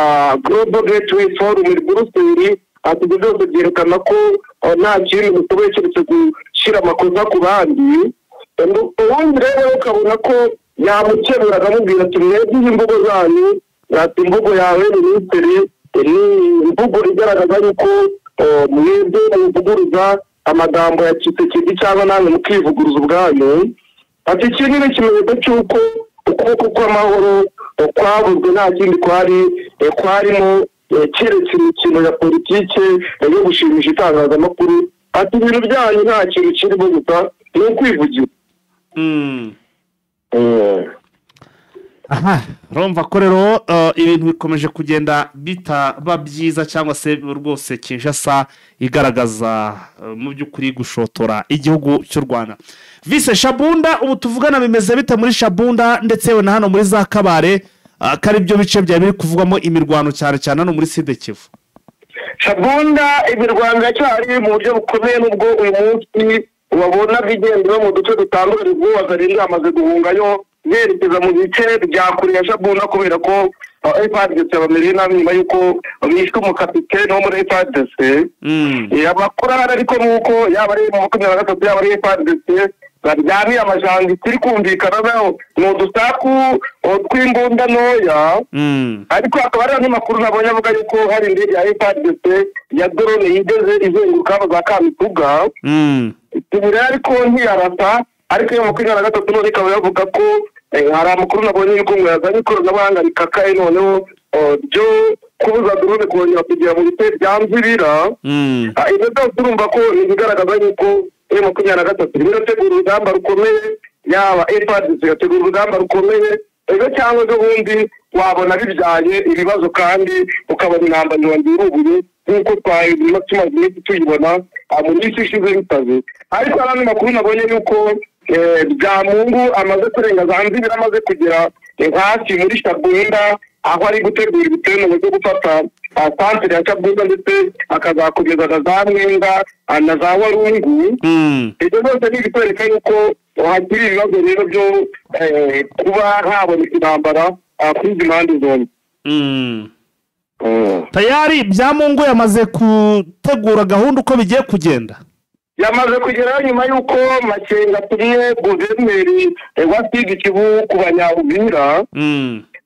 Global Gateway Forum i Buruseli, ati ibyo byose byerekana ko nta kintu mushoboye keretse gushyira amakosa ku bandi. Ubundi rero ukabona ko yamukebura akamubwira ati mwebwe imvugo zanyu, ati imvugo yawe minisitiri ni imvugo igaragaza yuko mwebwe muvuguruza amagambo ya Tshisekedi cyangwa namwe mukivuguruza ubwanyu. Ati iki ni ikimenyetso cy'uko ukuboko kw'amahoro kwabuzwe, nta kindi kwarimo keretse imikino ya politike yo gushimisha itangazamakuru. Ati ibintu byanyu nta kintu kirimo gusa ni ukwivugira. Aha urumva ko rero ibintu bikomeje kugenda bitaba byiza, cyangwa se rwose Kinshasa igaragaza mu by'ukuri gushotora igihugu cy'u Rwanda. Vise Shabunda, ubu tuvugana bimeze bite muri Shabunda ndetse na hano muri za Kabare, ko ari byo bice byari biri kuvugwamo imirwano cyane cyane hano muri Sud Kivu? Shabunda imirwano iracyari mu buryo bukomeye, nubwo uyu munsi wabona bigendera mu duce dutandukanye, ubwo Wazalendo amaze guhungayo yerekeza mu bice bya kure ya Shabunda, kubera ko FARDC bamereye nabi nyuma y'uko bishwe umukapiteni wo muri FARDC. Amakuru ahari ariko nuko yaba ari mu 23 yaba ari FARDC baryamiye amajanja, ikiri kumvikana naho ni udusaku tw'imbunda ntoya. Ariko hakaba hari andi makuru nabonye avuga yuko hari indege ya FARDC ya drone yigeze izenguruka za Kamituga, ariko ntiyarasa. Ariko iyo 23 none ikaba yavuga ko hari amakuru nabonye yuko ngo yazanye ikoranabuhanga rikakaye noneho byo kubuza drone kongera kugera mu bice bya Nzibira. Ibyo byose urumva ko ibigaragaza yuko M23 irimo irategura urugamba rukomeye, yaba FARDC igategura urugamba rukomeye ejo cyangwa ejo bundi wabona bibyaye ibibazo, kandi ukabona intambara yongera ubuye nk'uko twari tumaze iminsi tuyibona mu minsi ishize bitaze. Ariko hari andi makuru nabonye yuko Byamungu amaze kurenga za Nzibira, amaze kugera hafi muri Shabunda, aho ari gutegura ibitero byo gufata santere ya Shabunda, ndetse akazakomeza na za Mwenga na za Warungu. Ibyo byose ni ibitwereka yuko hakiri ibibazo rero byo kuba haboneka intambara kuri izi mpande zombi. Tayari Byamungu yamaze gutegura gahunda uko bigiye kugenda, yamaze kugeraho nyuma y'uko Makenga atumye guverineri wa Sud Kivu ku Banyauvira,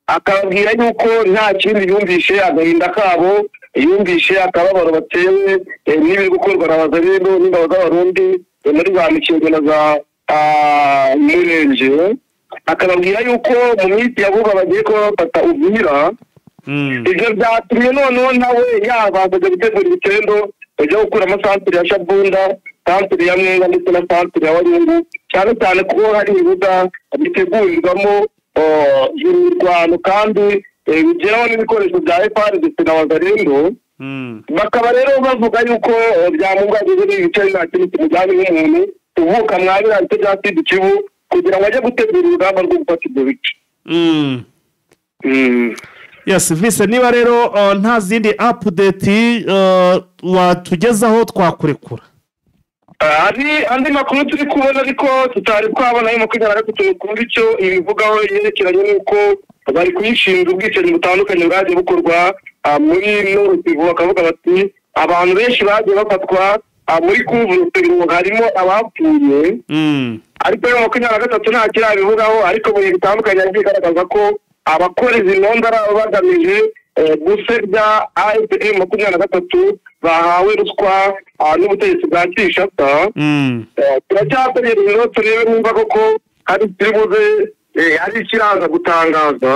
akababwira yuko nta kindi yumvishe agahinda kabo, yumvishe akababaro batewe n'ibiri gukorwa na Wazalendo n'ingabo z'Abarundi muri za Mikenke na za Murenge, akababwira yuko mu minsi ya vuba bagiye kuba bafata Uvira. Ibyo byatumye noneho nawe yabanza gutegura ibitendo bajya gukuramo santere ya Shabunda, santere ya Mwenga ndetse na santere ya Warungu, cyane cyane kuko hari ibibuga bitegurirwamo imirwano kandi bigeraho n'ibikoresho bya FARDC na Wazalendo. Bakaba rero bavuga yuko Byamungu ageze n'ibice nta kintu kimujyanye nk'umuntu uvuka mwa biriya bice bya Sud Kivu kugira ngo ajye gutegura urugamba rwo gufata ibyo bice. Yes, Vise, niba rero nta zindi update watugezaho twakurekura. Hari andi makuru turi kubona ariko tutari twabona ayo 23 kumva icyo ibivugaho yerekeranye n'uko bari kuyishinja ubwicanyi butandukanye bwagiye bukorwa muri Nord Kivu, bakavuga bati abantu benshi bagiye bafatwa Muri couvre-feu harimo abapfuye, ariko yo 23 nta kirabivugaho, ariko mu bihe bitandukanye yagiye igaragaza ko abakora izi ntonde ari aba bagamije gusebya AFC M23 bahawe ruswa n'ubutegetsi bwa Kinshasa. Turacyategereje rero turebe nimba koko hari ikiribuze, hari ikiraza gutangaza.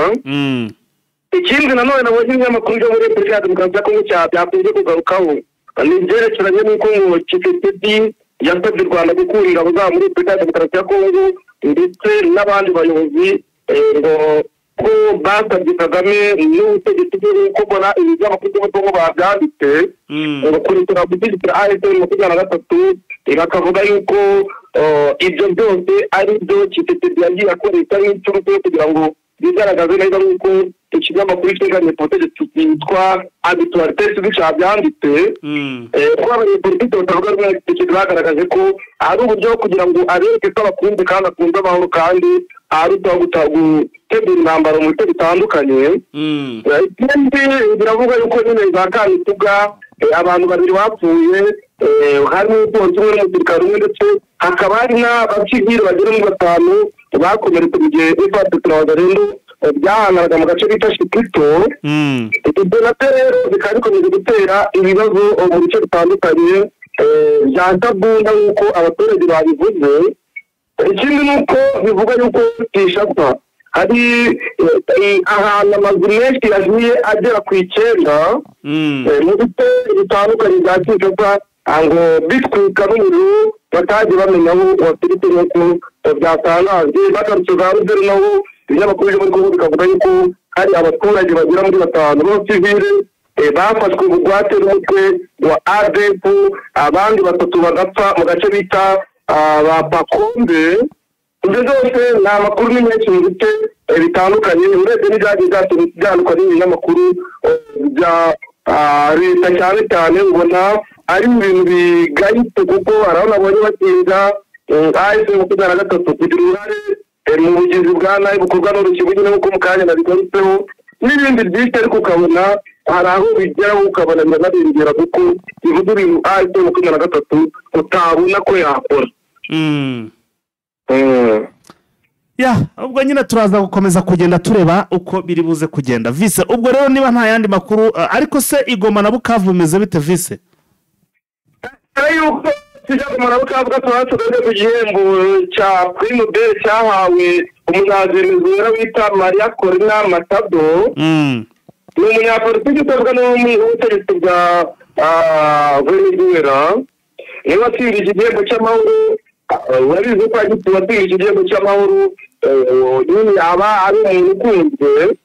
Ikindi nanone nabonye ibinyamakuru byo muri Repubulika ya Demokarasi ya Kongo byakunze kugarukaho ni ibyerekeranye n'uko ngo Tshisekedi yasabye u Rwanda gukura ingabo zabo muri Repubulika ya Demokarasi ya Kongo, ndetse n'abandi bayobozi ngo ko basabye Kagame n'ubutegetsi bwe, nk'uko mbona ibinyamakuru byo muri Kongo babyanditse, ngo kurekera gushyigikira AFC 23, bakavuga yuko ibyo byose ari byo Tshisekedi yagiye akoresha nk'iturufu yo kugira ngo bigaragaze neza, nk'uko ikinyamakuru cyegamiye ku butegetsi cyitwa Actualité cyabyanditse, ko abanyepolitiki batavuga rumwe na Tshisekedi bagaragaje ko ari uburyo bwo kugira ngo abereke ko abakunze kandi akunze amahoro, kandi arutaho gutegura intambara mu bice bitandukanye. Ikindi biravuga yuko nyine za Kamituga abantu babiri bapfuye, harimo umupolisi umwe n'umusirikare umwe, ndetse hakaba hari n'abasivili bagera muri 5 bakomeretse mu gihe FARDC na Wazalendo byahanganaga mu gace bita Shikito. Ibyo nabyo rero bikaba bikomeje gutera ibibazo mu bice bitandukanye bya Tabunda, nk'uko abaturage babivuze. Ikindi ni uko bivuga yuko Kinshasa hari ahantu amazu menshi yagiye agera ku 9 mu bice bitandukanye bya Kinshasa, ngo bitwika n'umuriro batagiye bamenya aho waturutse, nk'uko byatangajwe. Bagarutse za Rubero naho ibinyamakuru byo muri Kongo bikavuga yuko hari abaturage bagera muri 5 b'abasivile bafashwe bugwate n'umutwe wa ADF, abandi 3 bagapfa mu gace bita ba Pakombe. Ibyo byose ni amakuru ni menshi mu bice bitandukanye, urebye n'ibyagiye byandikwa n'ibinyamakuru bya leta cyane cyane, ubona ari ibintu bigayitse, kuko hari aho nabonye batsinda AFC 23 kugira uruhare mu bugizi bwa nabi bukorwa n'urukiko nyine, nk'uko mu kanya nabigarutseho n'ibindi byinshi, ariko ukabona hari aho bigeraho ukabona biranarengera, kuko bivuga ibintu AFC 23 utabona ko yakora. Ya, ubwo nyine turaza gukomeza kugenda tureba uko biri buze kugenda vise. Ubwo rero niba nta yandi makuru, ariko se Igoma na Bukavu bimeze bite vise? Yuko tujya Goma na Bukavu tuba ku gihembo cya Prix Nobel cyahawe umunyavenezuela wita Maria Corina Machado. Ni umunyapolitiki utavuga n'ubutegetsi bwa Venezuela, niwe watsindiye iki gihembo cy'amahoro. Urabizi ko watsindiye iki gihembo cy'amahoro nyine aba ari umuntu ukunzwe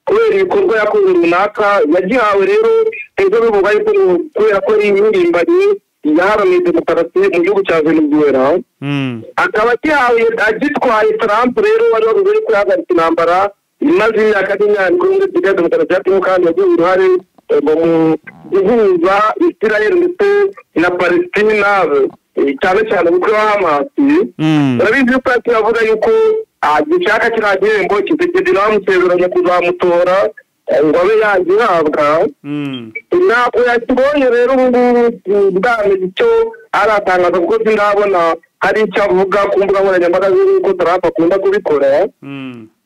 kubera ibikorwa yakoze runaka. Yagihawe rero ejo bivuga yuko kubera ko ari impirimbanyi yaharaniye demokarasi mu gihugu cya Venezuela, akaba agihawe agitwaye Trump rero wari wavuze yuko yahagarika intambara imaze imyaka n'imyaka muri Repubulika ya Demokarasi ya Kongo, kandi yagize uruhare mu guhuza Israel ndetse na Palestina, cyane cyane umutwe wa Hamas. Urabizi yuko yagiye avuga yuko gishaka kiriya gihembo, Tshisekedi nawe amusezeranya kuzamutora ngo abe yagihabwa. Ntabwo yakibonye rero ubu ngubu ndamenya icyo aratangaza, kuko sindabona hari icyo avuga ku mbuga nkoranyambaga z'uko Trump akunda kubikora.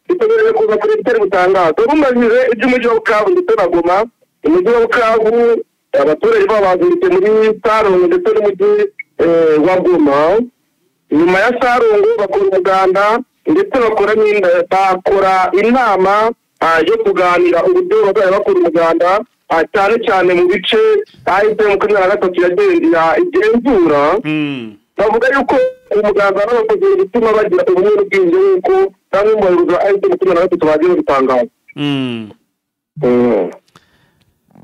Bitegereje kuza kuri bitari butangaza. Rumajije iby'umujyi wa Bukavu ndetse na Goma. Umujyi wa Bukavu abaturage babo bazindutse muri Sarongo ndetse n'umujyi wa Goma. Nyuma ya Sarongo bakora umuganda, ndetse bakora inama yo kuganira uburyo bazajya bakora umuganda, cyane cyane mu bice AFC 23 igenzura. Bavuga yuko umuganda n'abakozi bituma bagira ubumwe n'ubwiyunge, nk'uko bamwe mu bayobozi ba AFC 23 bagiye babitangaza.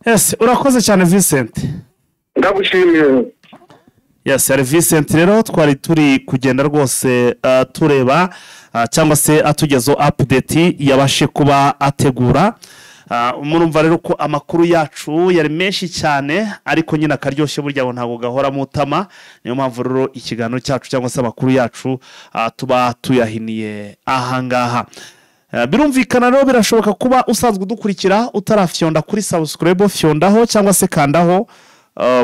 Yes, urakoze cyane Vincent. Ndagushimiye. Yes, ari Vincent rero twari turi kugenda rwose tureba cyangwa se atugezeho update yabashe kuba ategura. Murumva rero ko amakuru yacu yari menshi cyane, ariko nyine akaryoshye burya ngo ntabwo gahora mu tama. Niyo mpamvu rero ikiganiro cyacu cyangwa se amakuru yacu tuba tuyahiniye ahangaha. Birumvikana rero birashoboka kuba usanzwe udukurikira utarafyonda kuri subscribe, fyondaho cyangwa se kandaho.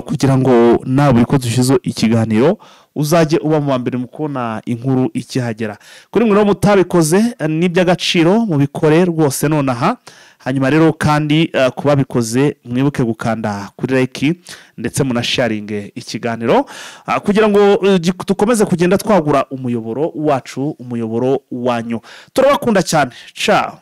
kugira ngo nawe buri ko dushyizeho ikiganiro uzajye uba mu wa mbere mu kubona inkuru ikihagera. Kuri mwe rero mutabikoze, n'iby'agaciro mubikore rwose nonaha. Hanyuma rero kandi, ku babikoze, mwibuke gukanda kuri like ndetse munasharinge ikiganiro, kugira ngo dukomeze kugenda twagura umuyoboro wacu, umuyoboro wanyu. Turabakunda cyane, ciao.